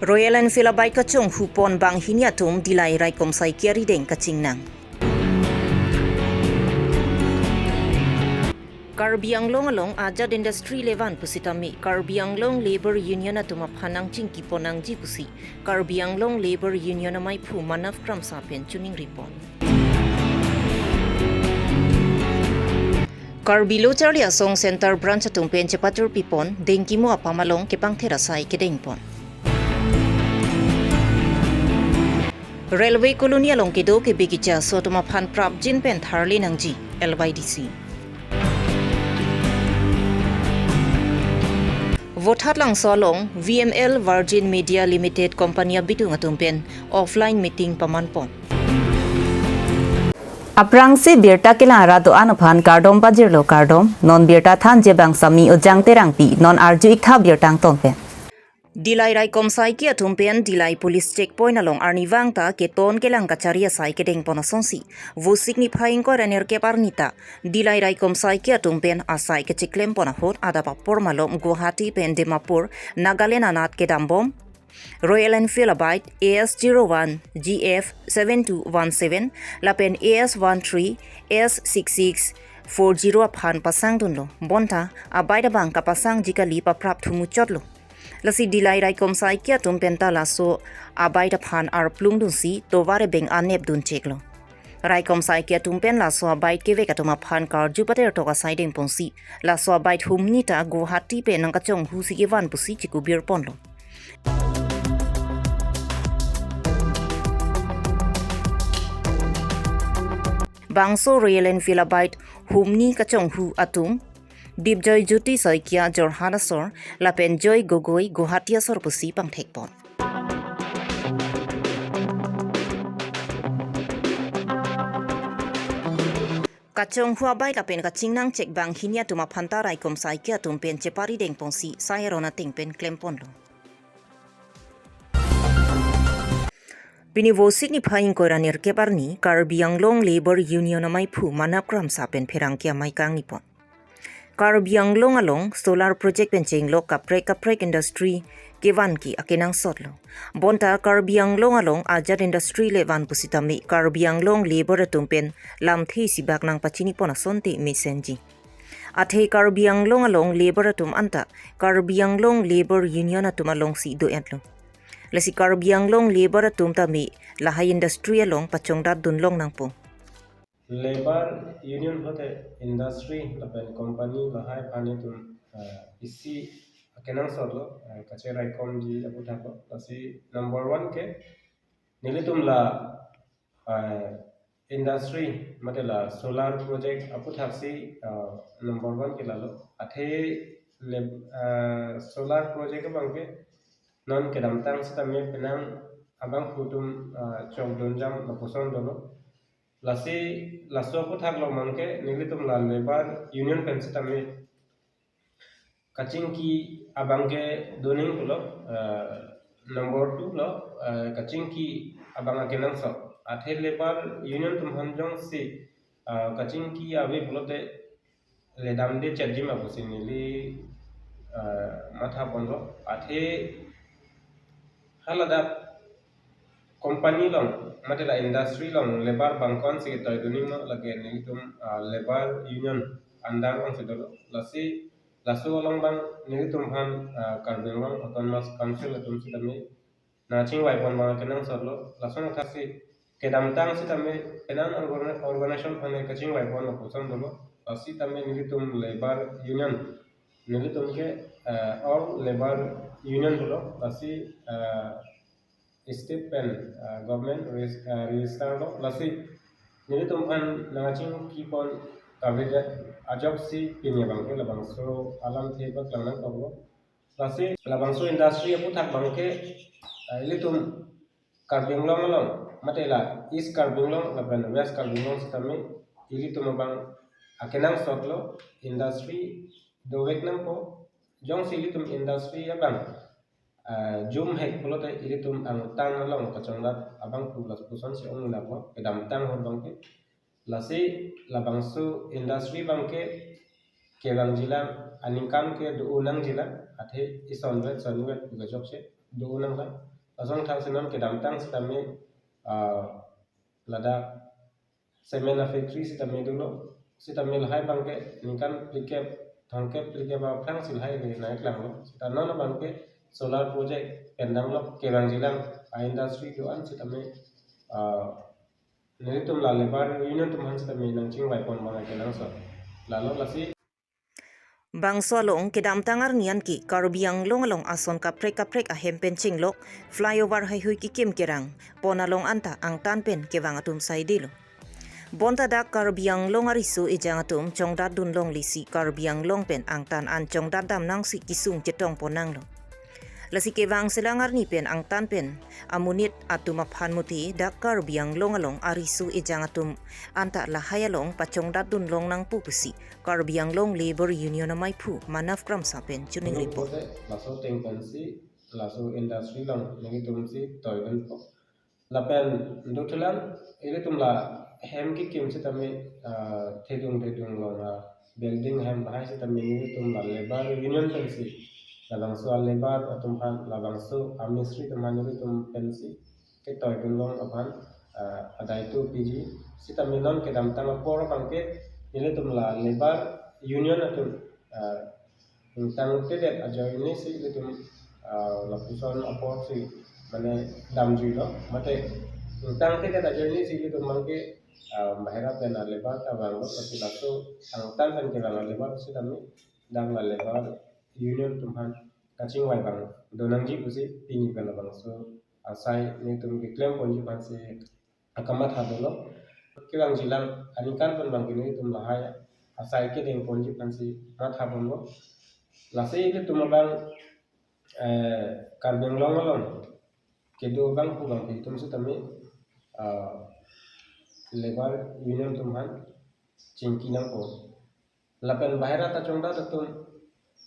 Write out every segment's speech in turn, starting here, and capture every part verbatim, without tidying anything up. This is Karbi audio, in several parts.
Royal Enfield a-bike kachonghu pon banghini atum Dillai raikom saikia arideng kachingnang. Karbi Anglong along ajat industry le van pusitame Karbi Anglong Labour Union atum aphan nangchingki pon nangji pusi Karbi Anglong Labour Union amaiphu Manav Kramsa pen choningri pon. Karbi Lo Charli Asong Centre Branch atum pen chepachorpi pon dengkimo apam along kepangther asai kedeng pon. Railway Colony along kedo kebe keja aso atum aphan prapjin pen tharle nangji, L Y D C. Vothatlangso along V M L Virgin Media Limited Company abidung atum pen offline meeting paman pon. Aphrangsi birta kelang arat do-an aphan kardom pajirlo kardom, non birta thanji abang Sami Ujang Terangpi, non arju-iktha birta angton pen. Dillai raikom saikia atum pen Dillai Police Checkpoint along arnivang ta keton kelang kachari asai kedeng pon asonsi, Vosik niphai ingkoi ra nerkep arni ta Dillai raikom saikia atum pen asai kechiklem pon ahut adap apor malom Guwahati pen Dimapur, Nagaland anat kedam bom Royal Enfield a-bike A S zero one G F seven two one seven lapen A S one three S six six four zero aphan pasang dunlo. Bonta a-bike abang kapasangji kali paprap thumu chotlo. Lasi Dillai raikom saikia atum pen ta laso a-bike aphan arplung dunsi tovar ebeng anep dun cheklo. Raikom saikia atum pen laso a-bike kevek atum aphan karju pater tok asai deng ponsi laso a-bike humni ta Guwahati pen nangkachonghu si kevan pusi chikubir ponlo. Bangso Royal Enfield a-bike humni kachonghu atum Dipjoy Jyoti Saikia Jorhat asor lapen Joy Gogoi Guwahati asor pusi pangthek pon. Kachonghu a-bike lapen kachingnang chek banghini atum aphan ta raikom saikia atum pen chepari deng ponsi sai aron ateng pen klem ponlo. Pini Vosik niphai ingkoi ra nerkep arni Karbi Anglong Labour Union amaiphu Manav Kramsa pen pherangke amei kangni pon. Karbi Anglong along solar project pen chenglok kaprek kaprek industry kevan ke akenangsotlo. Bonta Karbi Anglong along ajat industry le van pusitame Karbi Anglong labour atum pen lamthe isi bak nangpachini pon asonte mesenji. Athe Karbi Anglong along labour atum anta Karbi Anglong Labour Union atum alongsi do-etlo. Lasi Karbi Anglong labour atum tame lahai industry along pachongdat dunlong nangpo. Labour union pulote industry lapen company lahai aphan itum, eh, isi akenangsotlo, eh, kacheraikomji aputhak lo. Lasi number one ke nelitum la, eh, industry mate la solar project aputhaksi, eh, number one ke lalo. Athe le, eh, solar project abang ke non kedamtang sitame penang abangphu atum, eh, chokdunjam lapuson dolo. Lasi laso aputhak lo abang ke nelitum la labour union pen sitame kachingki abang ke doning pulo, eh, number two lo, eh, kachingki abang akenangsot. Athe labour union atum aphan jongsi, eh, kachingki ave pulote ledamde chetji ma pusi neli, eh, matha ponlo. Athe haladak company along mate la industry along labour abang ko-ansi ketoi dun ma lake nelitum, ah, labour union under alongsi dolo. Lasi laso along abang nelitum aphan, ah, Karbi Anglong Autonomous Council atum sitame nangchingvai pon abang akenangsotlo. Lason athaksi kedamtang sitame penang organ-, organization aphan kachingvai pon lapuson dolo. Lasi tame nelitum labour union, nelitum ke, eh, all labour union dolo. Lasi, eh, state pen, eh, government regis-, eh, register lo. Lasi nelitum aphan nangchingki pon kave det ajoksi pini abang ke labangso alamthe paklang nangkoklo. Lasi labangso industry aputhak abang ke, eh, ilitum Karbi Anglong along mate la East Karbi Anglong lapen West Karbi Anglong sitame ilitum abang akenangsotlo industry dovek nangpo. Jongsi ilitum industry abang, eh, jumhek pulote ilitum angtan along kachongdat abangphu lapusonsi ong nangpo kedamtang ahut abang ke. Lasi labangso industry abang ke kevangjilang, aningkan ke do-o nangjilang, athe isonvet sonvet pu kejokche do-o nanglang. Lason thang si non kedamtang sitame, ah, ladak cement a factory sitame dolo, sitame lahai abangke ningkan phlikep, thomkep phlikep aphrang si lahai ke nangklanglo. Sita non abangke solar project pen damlo, kevangjilang a industry do-an sitame, ah, nelitum la labour union atum aphan sitame nangchingvai pon abang kenangsot. Lalo lasi Bangso along kedamtang arni anke Karbi Anglong along ason kaprek kaprek ahem pen chenglok flyover haihui kekim kerang pon along anta angtan pen kevang atum saidelo. Bonta dak Karbi Anglong ariso ejang atum chongdatdun longle si Karbi Anglong pen angtan an chongdatdam nangsi kesung chetong pon nanglo. Lasi kevang selang arni pen angtan pen amonit atum aphan mute dak Karbi Anglong along ariso ejang atum anta lahai along pachongdatdun long nangpo pusi Karbi Anglong Labour Union amaiphu Manav Kramsa pen chuning report. Laso ateng pensi, laso industry along nelitum si toidunpo. Lapen dothulan ilitum la hem kekim sitame, ah, thedung thedung along, ah, building hem lahai sitame nelitum la labour union pensi, labangso a labour atum aphan, labangso a mistri atum aphan nelitum pensi ketoidun long aphan, ah, adai tu piji. Sitame non kedamtang apor abangke nelitum la labour union atum, ah, ingtangtedet ajoine si ilitum, ah, lapuson apor si mane damjuilo, mate ingtangtedet ajoine si ilitum abangke, ah, bahera pen a labour ta vanglo, lasi laso angtan pen kevang a labour sitame dak la labour union atum aphan kachingvai abang donangji pusi pini pen labangso asai nelitum keklem ponji aphansi akamatha dolo. Kevangjilang aningkan pen abangke nelitum lahai asai kedeng ponji aphansi matha bomlo. Lasi ilitum abang, eh, Karbi Anglong along kedo abang pu abangke itum sitame, ah, labour union atum aphan chingki nangpo. Lapen bahera ta chongdat atum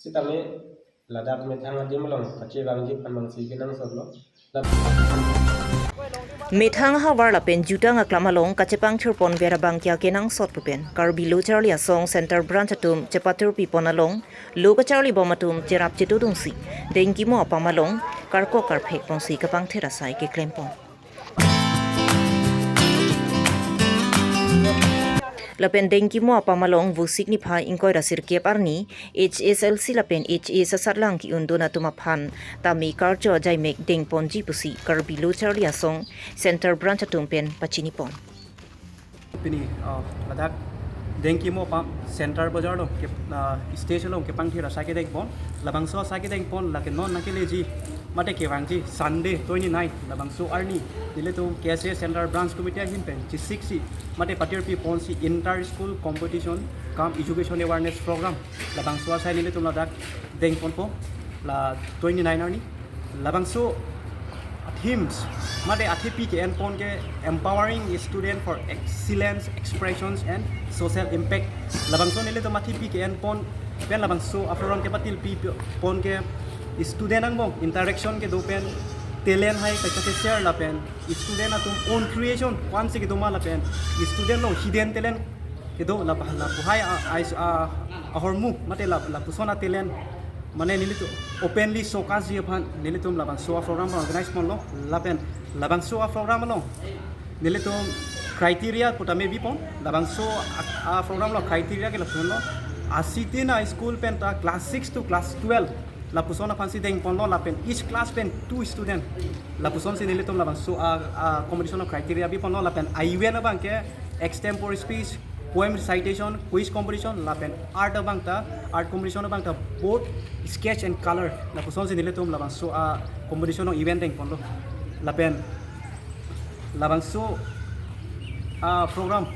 sitame ladak methang adim along kachevangji aphan abangsi kenangsotlo. Lap- Methang ahavar lapen jutang aklam along kachepangthir ponver abangke akenangsot pu pen Karbi Lo Charli Asong Centre Branch atum chepatirpi pon along lo kacharli bom atum cherap chetudungsi dengkimo apam along karkok karphek ponsi kapangthir asai keklem pon. Lapen dengkimo apam along Vosik niphai ingkoi ra sirkep arni H S L C lapen H S asatlang ke-undun atum aphan tame karcho ajaimek dengponji pusi Karbi Lo Charli Asong Centre Branch atum pen pachini pon. Pini, ah, ladak dengkimo apam Centre Bazar along ke, ah, stage along kepangthir asai kedeng pon, labangso asai kedeng pon lake non nangkeleji mate kevangji Sunday twenty-nine labangso arni nelitum K S A Centre Branch Committee ahin pen chesiksi mate patirpi ponsi inter school competition cum education awareness program labangso asai nelitum ladak deng ponpo la twenty-nine arni. Labangso themes mate athepi ke-en pon ke empowering student for excellence, expressions and social impact. Labangso nelitum athepi ke-en pon pen labangso a-program kepatirpi pon ke student angbong interaction kedo pen talent hai kaisa ke-share lapen student atum own creation ko-ansi kedo ma lapen student along hidden talent kedo la, lapu hai a, a, a, ahormu mate la, lapuson a-talent mane nelitum openly showcase ji aphan nelitum labangso a-program organize ponlo lapen labangso a-program along nelitum criteria pu tame bipon. Labangso a, a-program along criteria ke lapuson lo, asitin a-school pen ta class six to class twelve lapuson aphansi deng ponlo lapen each class pen two student lapusonsi nelitum labangso a, a-competition along criteria biponlo lapen a-event abangke extempore speech, poem recitation, quiz competition lapen art abangta, art competition abangta board, sketch and color lapusonsi nelitum labangso a-competition along event deng ponlo lapen labangso a-program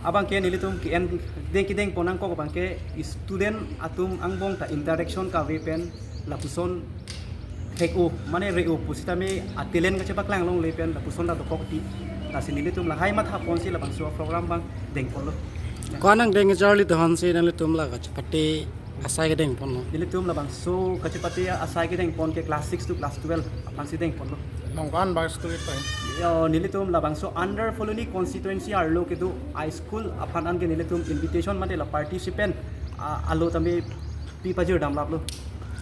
abangke nelitum ke-en deng kedeng pon nangkok abangke student atum angbong ta interaction kave pen lapuson thek-o mane re-o pusitame a-talent kachepaklang longle pen lapuson ta dokokti. Lasi nelitum lahai matha ponsi labangso a-program abang deng ponlo. Ko-an nangdeng kacharli dohonsi nanglitum la kachepate asai kedeng ponlo? Nelitum labangso kachepate asai kedeng pon ke class six to class twelve aphansi deng ponlo. Nong ko-an ba school pen? Yo, nelitum labangso under Phuloni constituency arlo kedo a-school aphan anke nelitum invitation mate la participant a, alo tame pi pajir damlaplo.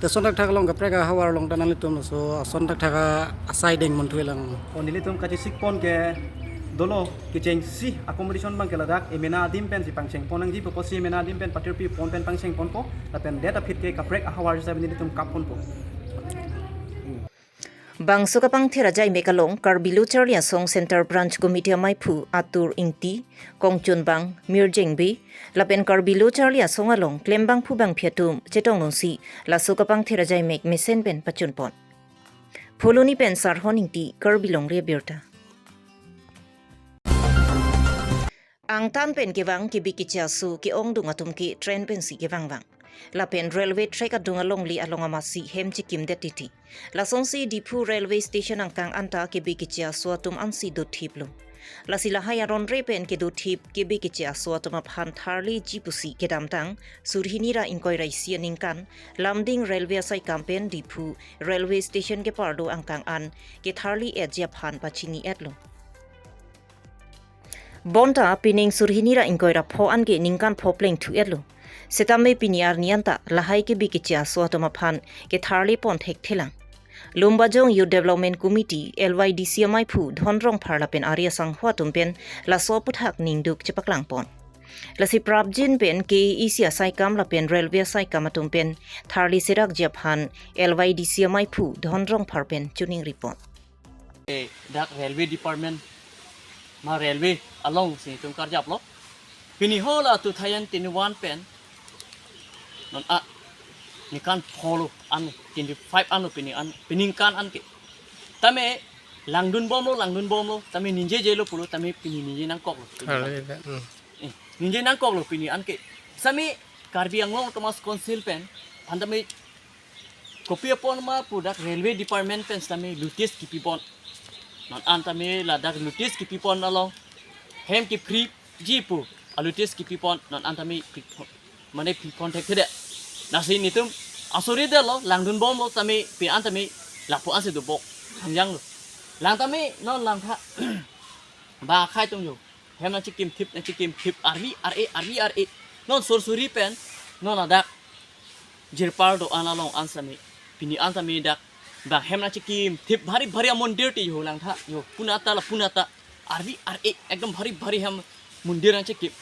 Lason thakthak along kaprek ahavar along ta nanglitum laso ason thakthak asai dengpon thulang. O nelitum kachesik pon ke dolo, kechengsi accommodation abang ke ladak emena adim pensi pangcheng pon nangji pu, pusi emena adim pen patirpi pon pen pangcheng ponpo, lapen det aphi ke kaprek ahavar sita nelitum kap ponpo. Bangso kapangthir ajaimek along Karbi Lo Charli Asong Centre Branch Committee amaiphu Atur Ingti, Kongchunbang Mirjeng Bey, lapen Karbi Lo Charli Asong along klembangphu bangphi atum chetongdunsi laso kapangthir ajaimek mesen pen pachunpon. Phuloni pen Sarhon Ingti, Karbi Longri Abirta. Angtan pen kevang kebi keche aso ke-ongdung atum ke train pensi kevangvang. Lapen railway track adung alongle along amatsi hem chekimdet titi. Lasonsi Diphu railway station angkang anta kebi keche aso atum ansi dothiplo. Lasi lahai aron re pen kedothip kebi keche aso atum aphan tharliji pusi kedamtang surhini ra ingkoi ra isi aningkan Lumding railway asaikam pen Diphu railway station kepardo angkang an ketharli-etji aphan pachini-etlo. Bonta pining surhini ra ingkoi ra pho an ke ningkan pho plengthu-etlo. Setame pini arni anta lahai kebi keche aso atum aphan ketharli pon thekthelang. Lumbajong Youth Development Committee, L Y D C amaiphu Dhon Rongphar lapen ari asangho atum pen laso aphuthak ningduk chepaklang pon. Lasi prapjin pen K A A C asaikam lapen railway asaikam atum pen tharli serakji aphan L Y D C amaiphu Dhon Rongphar pen choningri pon. Eh, dak railway department, ma railway alongsi netum karjaplo. Pini hala two thousand twenty-one pen non a ningkan pholo an, twenty-five anlo pini an, piningkan an ke. Tame langdunbomlo, langdunbomlo, tame ningjejelo pulo, tame pini ningje nangkoklo. Hal ida. Hmm. Eh, ningje nangkoklo pini an ke. Sami Karbi Anglong Autonomous Council pen, an tame kopi apot ma pu dak railway department pen sitame notice kipipon. Non an tame ladak notice kipipon along hem kephriji pu a-notice kipipon, non an tame pipon, mane pipon thekthedet. Lasi netum asoridetlo, langdunbomlo tame, pini an tame lapu ansi dobok hangjanglo. Lang tame non langtha ba akhei atum jo hem nangchekimthip, nangchekimthip, arvi ar-e, arvi ar-e. Non sursuri pen non ladak jirpar do-an along an sitame, pini an tame dak bang hem nangchekimthip bhari bhari amondir ti jo langtha, jo punata la punata, arvi ar-e, ekdom bhari bhari hem mondir nangchekim.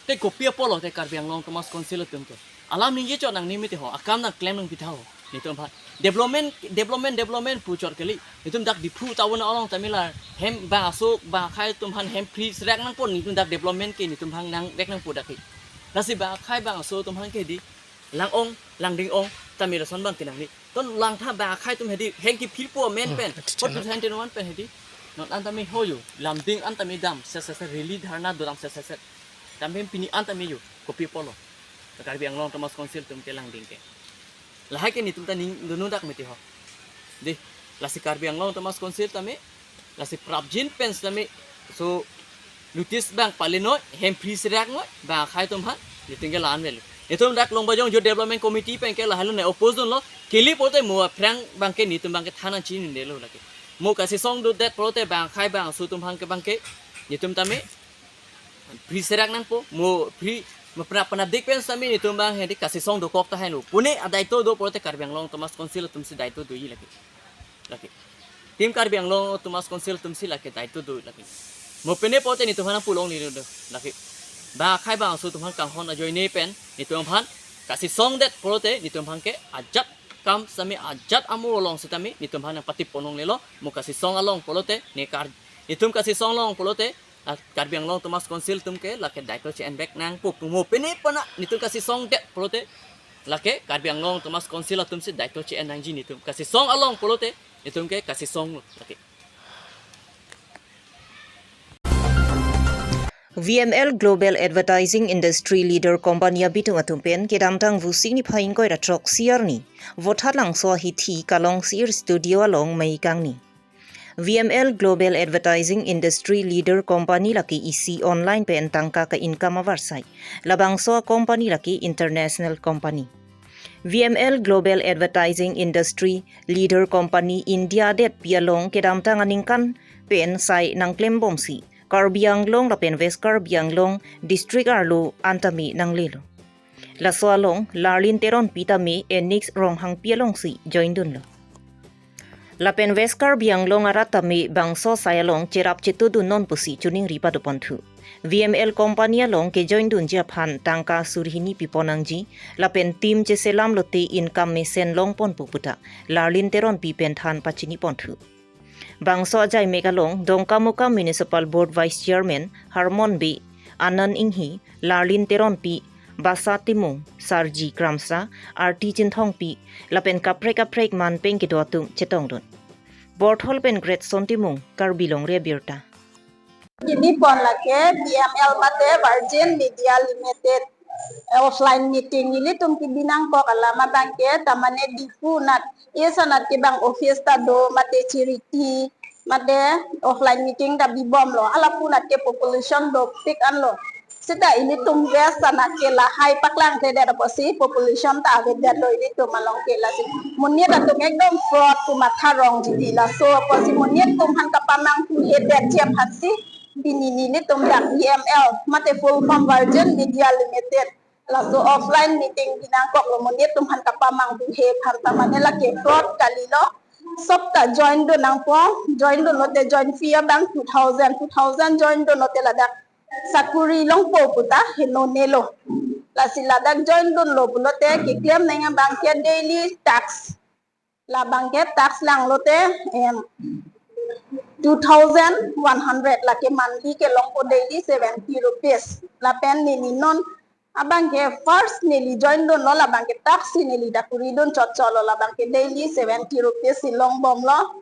Te kopi apotlo te Karbi Anglong Autonomous Council atum ke alam ningje chot nangne mete ho, akam nangklem nangpitha ho. Netum aphan development, development, development pu chot kali. Netum dak Diphu town along tame la hem bang aso bang akhei atum aphan hem free serak nangpo, netum dak development ke netum aphan nangvek nangpo dak ke. Lasi bang akhei bang aso atum aphan ke di lang-ong, langding-ong, tame lason abang ke nangne. Ton langtha bang akhei atum hedi hem kephirpo amen pen. Hmm, ati channel. Pot two thousand twenty-one pen hedi. Non an tame ho jo, Lumding an tame damsetset, rally dharna do damsetset. Tame pini an tame jo, kopi apotlo Karbi Anglong Autonomous Council atum ke langding ke. Lahai ke netum ta ningdundak mete ho. Dei, lasi Karbi Anglong Autonomous Council tame, lasi prapjin pen sitame, so notice bang palinoi, hem free seraknoi, bang akhei atum aphan, netum ke la-an avelo. Netum dak Lumbajong Youth Development Committee pen ke lahai lo ne oppose dunlo, kali pulote mo aphrang abang ke netum abang ke than nangchinidetlo lake. Mo kasesong dodet pulote bang akhei bang aso atum aphan ke abang ke, netum tame free serak nangpo, mo free, mo pena pena dik pen sitame netum abang hedi kasesong dokok ta henlo. Pune adaito do pulote Karbi Anglong Autonomous Council atumsi daito doji lake. Lake. Team Karbi Anglong Autonomous Council atumsi lake daito do lake. Mo pine pulote netum aphan pulongle do lake. Bang akhei bang aso atum aphan kanghon ajoine pen netum aphan kasesongdet pulote netum aphan ke ajat kam sitame ajat amo along sitame netum aphan nangpatip ponlonglelo, mo kasesong along pulote ne kar, netum kasesong along pulote, ah, Karbi Anglong Autonomous Council atum ke lake daito che-envek nangpo, mo pine pena netum kasesongdet pulote lake Karbi Anglong Autonomous Council atumsi daito che-en nangji, netum kasesong along pulote netum ke kasesonglo lake. V M L Global Advertising Industry Leader Company abitung atum pen kedamtang Vosik niphai ingkoi ra throksi arni Vothatlangso ahithi Kalong Sir Studio along mei kangni. V M L Global Advertising Industry Leader Company lake isi online pen tangka ka-income avarsai. Labangso a-company lake international company. V M L Global Advertising Industry Leader Company India detpi along kedamtang aningkan pen sai nangklembomsi Karbi Anglong lapen West Karbi Anglong district arlo an tame nanglelo. Laso along Larlin Teronpi tame Enix Ronghangpi alongsi join dunlo. Lapen West Karbi Anglong arat tame bangso asai along cherap chetudun non pusi choningri padoponthu. V M L company along kejoin dunji aphan tangka suri hini piponangji, lapen team cheselam lote income mesen longponpo puta Larlin Teronpi pen than pachiniponthu. Bangso ajaimek along Dongkamukam Municipal Board Vice Chairman Harmon Bey, Anand Inghi, Larlin Teronpi, Basa Timung, Sarji Kramsa, Arti Chinthongpi, lapen kaprek kaprek manpeng kedo atum chetongdun. Borthol pen Greatson Timung, Karbi Longri Abirta. Kini pon lake V M L mate Virgin Media Limited, eh, offline meeting ilitum kebi nangkok alam abangke tamane Diphu anat, esa anat ke bang office ta do mate charity mate offline meeting ta bibomlo. Alapu anat ke population dopik anlo. Seta ilitum West anat ke lahai paklang thedet apotsi population ta avedetlo ilitum along ke. Lasi monit atum ekdom fraud pu matha rongji di, laso apotsi monit atum aphan kapamanghu hedetji aphansi pini nelitum dak V M L mate full form Virgin Media Limited laso offline meeting bi nangkoklo, monit atum aphan kapamanghu he aphan, tamane lake fraud kalilo. Sop ta join dun nangpo, join dunlote join fee abang two thousand, two thousand join dunlote ladak sakuri longpo puta henonelo. Lasi ladak join dunlo pulote keklem nang abangke daily tax. Labangke tax langlote, em, two thousand one hundred, lake monthly ke longpo daily seventy rupees. Lapen neli non abangke first neli join dunlo, labangke tax si neli dak kuri dun chotchotlo, labangke daily seventy rupees si longbomlo.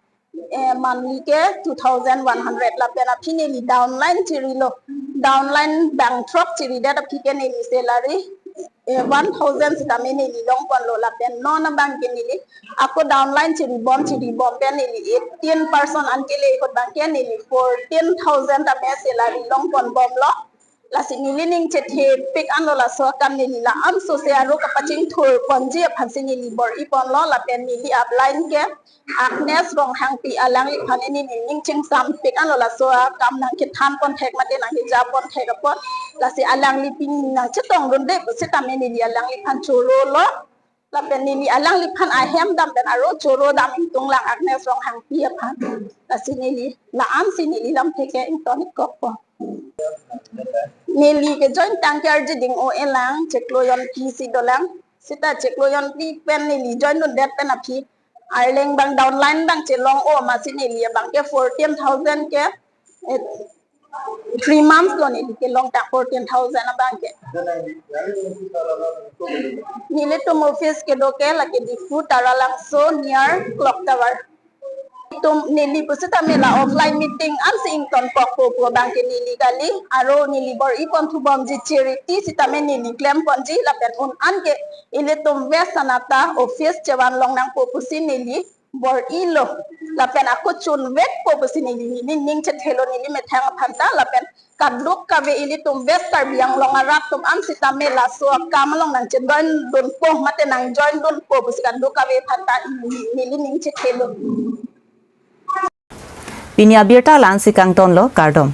Eh, monthly ke two thousand one hundred, lapen aphi neli downline chirilo. Downline bang throk chiridet aphi ke neli salary, eh, one thousand sitame neli longponlo, lapen non abangke neli ako downline chiribom chiribom pen neli eighteen person an kele ahut abangke neli fourteen thousand tame salary longponbomlo. Lasi neli ning chethepik anlo, laso akam neli la-an sose aro kapachingthurponji aphansi neli bor-iponlo, lapen neli upline ke Agnes Ronghangpi, alangliphan neli ning chingsampik anlo, laso akam nangkethanpon thek mate nangkejaponthek apot. Lasi alangliphan nangchetongdunde pusitame neli alangliphan chorolo. Lapen neli alangliphan ahem dam pen aro choro dam ingtung lang Agnes Ronghangpi aphan. Lasi neli la-ansi neli lamthe ke ingtonik kokpo. Neli kejoin tangke arjiding o-e lang, chiklo jonphli si dolang. Seta chiklo jonphli pen neli join dundet pen aphi arleng bang downline bang chelong-o amatsi neli abangke fourteen thousand ke, eh, three months lo neli kelong ta fourteen thousand abangke. Nelitum office kedo ke lake Diphu Taralangso near Clock Tower. Tum neli pusitame la offline meeting ansi ingtonkokpo pu abangke neli kali, aro neli bor-iponthubomji charity sitame neli klemponji, lapen un-an ke ilitum West anat ta office chevan long nangpo pusi neli bor-ilo. Lapen ako chunvekpo pusi neli, neli ning chethelo neli methang aphan ta, lapen kadokave ilitum West Karbi Anglong arat atum an sitame laso akam along nangchejoin dunpo mate nangjoin dunpo pusi kadokave aphan ta neli, neli ning chethelo. Pini abirta la-ansi kangtonlo, kardom.